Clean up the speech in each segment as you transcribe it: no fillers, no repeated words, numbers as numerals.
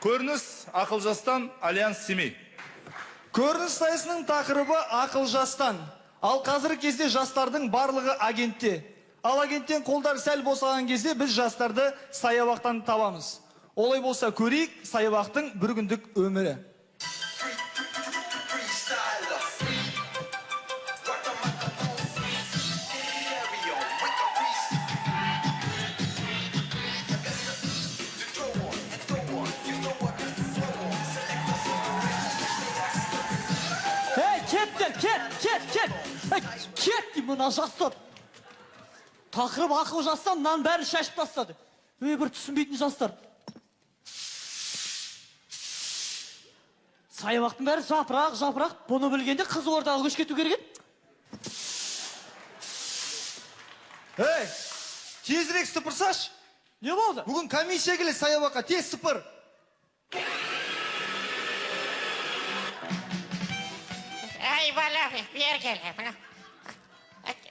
Көрініс ақыл жастан, Альянс Семей. Көрініс сайысының тақырыбы ақыл жастан. Ал қазіргі кезде жастардың барлығы агентте. Ал агенттен қолдар сәл босаған кезде біз жастарды саябақтан табамыз. Олай болса көрейік саябақтың бір күндік өмірі. Ей, кеттер, кет, кет, кет. Ей, кет деймін мына жастар. Тақырып ақыл жастан, мынаның бәрін шашып тастады. Ей, бір түсінбейтін жастар. Саябақтың бәрі жапырақ, жапырақ. Бұны білгенде Қызылордаға көшіп кету керек еді. Ей, тезірек сыпырсашы. Не болды? Бүгін комиссия келеді саябаққа, тез сыпыр. Ай, бала, бері кел. Мына.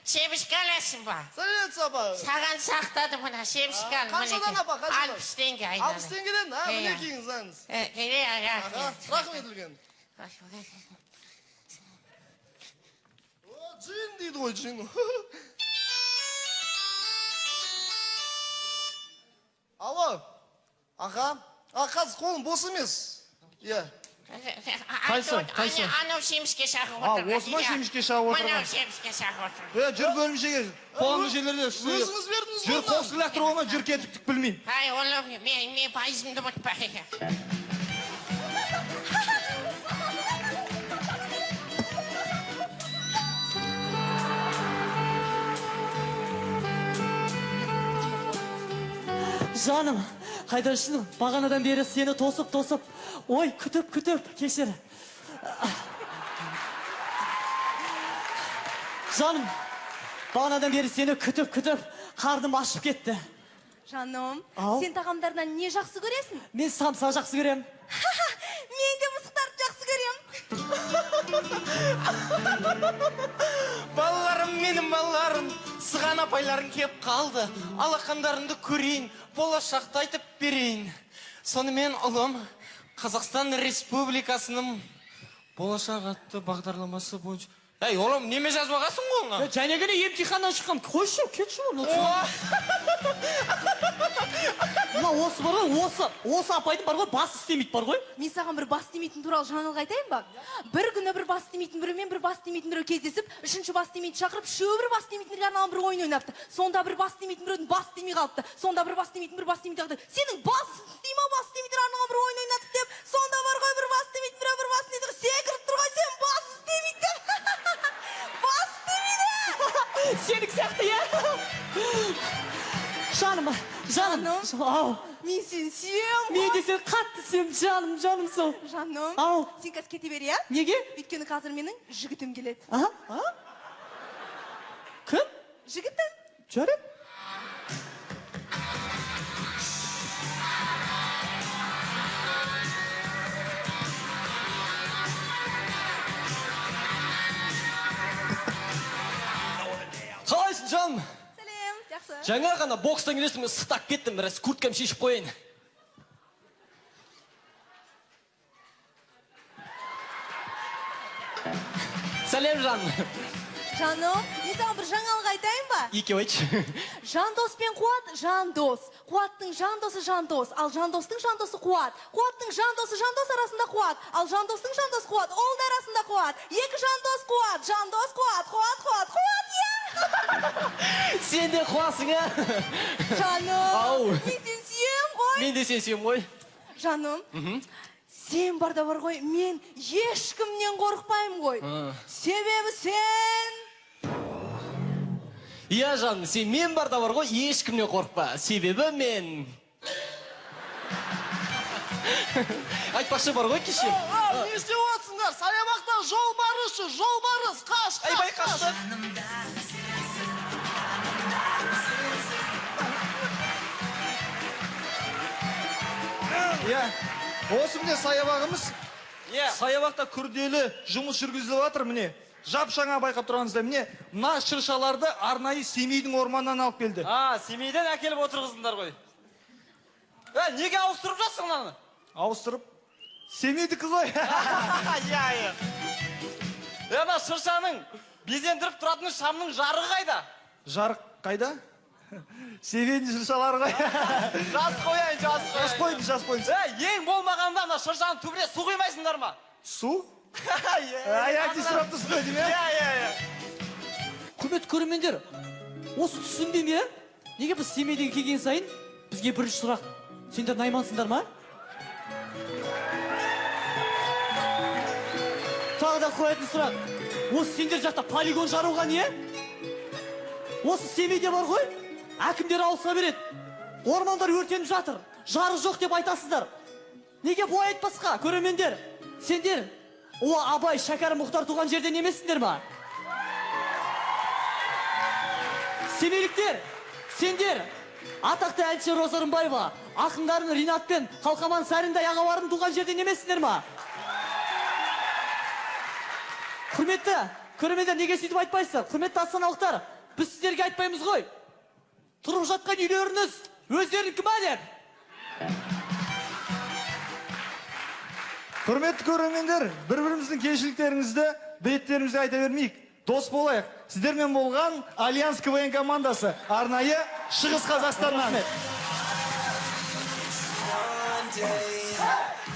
Семішкі аласың ба? Сәлеметсіз, апа. Саған сақтады мына семішкі ал. Қаншадан, апа, қаншадан? 60 теңге айналайын. 60 теңгеден? А, Иә. мінекейіңіз, алыңыз. Иә, Аха, рахмет үлкен. О, джин дейді ғой, джин. Алло, аха, а, қазір қолым бос емес. Иә. Қайсы, қайсы? Анау семішке шағып А, отырған. осы ма семішке шағып отырған? Мынау семішке шағып отырған. Е, жүр бөлімшеге, қоғамдық жерлерде Өзіңіз бердіңіз Жүр, ғой қоқыс лақтырып алмай, жүр кетіп түк білмеймін. Ай, олар, мен пайызымды ұмытпа. Жаным, қайда жүрсің? Бағанадан бері сені тосып-тосып, ой, күтіп-күтіп, кешір. Жаным, бағанадан бері сені күтіп-күтіп, қарным ашып кетті. Жаным, Ау. сен тағамдарынан не жақсы көресің? Мен самса жақсы көрем. Мен де мысықтарды жақсы көрем. Балаларым, менің балаларым, сыған апайларың кеп қалды. Алақандарыңды көрейін, болашақты айтып берейін. Сонымен ұлым, Қазақстан Республикасының болашақ атты бағдарламасы бойынша... Ей, ұлым, неме жазып алғансың ғой оны? Және ғана емтиханнан шыққам. Қойшы, кетші оны. Мына осы бар ғой, осы апайдың бар ғой, басы істемейді бар ғой. Мен саған бір бас істемейтін туралы жаңалық айтайын ба? Бір күні бір бас істемейтін біреумен бір бас істемейтін біреу кездесіп, үшінші бас істемейтін шақырып, үшеуі бір бас істемейтінге арналған бір ойын ойнапты. Сонда бір бас істемейтін біреудің басы істемей қалыпты. Сонда бір бас істемейтін бір бас істемейтін тағы да, сенің бас істей ма, бас істемейтін арналған бір ойын ойнадық деп, сонда бар ғой бір бас істемейтін біреу бір бас істемейтін секіріп тұр ғой, сен бас істемейді деп. Бас істемейді. Сенікі сияқты, иә? Жаным, жаным. Жаным. Ау. Мен сені сүйемін Мен ғой. де сені қатты сүйемін, жаным, жаным сол. Жаным. Ау. Сен қазір кете бер, иә? Неге? Өйткені қазір менің жігітім келеді. А? А? Кім? Жігітім. Жарайды. Қалайсың, жаным? Сәлем, жақсы. Жаңа ғана бокстан келесің, ыстап кеттім, біраз курткам шешіп қояйын. Сәлем, жаным. Жаным, мен саған бір жаңалық айтайын ба? Екеу айтшы. Жандос пен Қуат, Жандос. Қуаттың Жандосы Жандос, ал Жандостың Жандосы Қуат. Қуаттың Жандосы Жандос арасында Қуат, ал Жандостың Жандосы Қуат, ол да арасында Қуат. Екі Жандос Қуат, Жандос Қуат, Қуат, Қуат, Қуат, иә! Сен де қуасың, ә? Жаным, Ау. мен сені сүйемін ғой. Мен де сені сүйемін ғой. Жаным, сен барда бар ғой, мен ешкімнен қорықпаймын ғой. Себебі сен... Иә, жаным, сен мен барда бар ғой, ешкімнен қорықпа. Себебі мен... Айтпақшы бар ғой кеше. Ау, не істеп отырсыңдар? Саябақта жолбарыс жүр, жолбарыс, қаш, қаш, Айбай, қаш. қашты. Иә, осы міне саябағымыз. Иә. Саябақта күрделі жұмыс жүргізіліп жатыр міне. Жап-жаңа байқап тұрғаныңыздай, міне мына шыршаларды арнайы Семейдің орманынан алып келді. А, Семейден әкеліп отырғыздыңдар ғой. Ә, неге ауыстырып жатсың мынаны? Ауыстырып. Семейдікі ғой. Иә, иә. Е, ана шыршаның безендіріп тұратын шамның жарығы қайда? Жарық қайда? Семейдің шыршалары ғой. Жаз қояйын, жаз Жаз қояйын. қойыңыз, жаз қойыңыз. Е, ең болмағанда ана шыршаның түбіне су құймайсыңдар ма? Су? Иә, Ай, әбден сұрап тұрсың ғой деймін, иә? иә, иә. Құрметті көрермендер, осы түсінбеймін, иә? Неге біз Семейден келген сайын бізге бірінші сұрақ: сендер наймансыңдар ма? Тағы да қоятын сұрақ: осы сендер жақта полигон жарылған, не? Осы Семейде бар ғой, әкімдер ауыса береді, ормандар өртеніп жатыр, жарық жоқ деп айтасыздар. Неге бұлай айтпасқа, көрермендер? Сендер ұлы Абай, Шәкәрім, Мұхтар туған жерден емессіңдер ма? Семейліктер, сендер атақты әнші Роза Рымбаева, ақындардың Ринат пен Қалқаман Сәріндай ағаларының туған жерден емессіңдер ма? Құрметті көрермендер, неге сөйтіп айтпайсыздар? Құрметті астаналықтар, біз сіздерге айтпаймыз ғой. Тұрып жатқан үйлеріңіз өздерінікі ма деп? Құрметті көрермендер, бір-біріміздің кемшіліктеріңізді беттерімізге айта бермейік. Дос болайық. Сіздермен болған Альянс КВН командасы арнайы Шығыс Қазақстаннан. One day.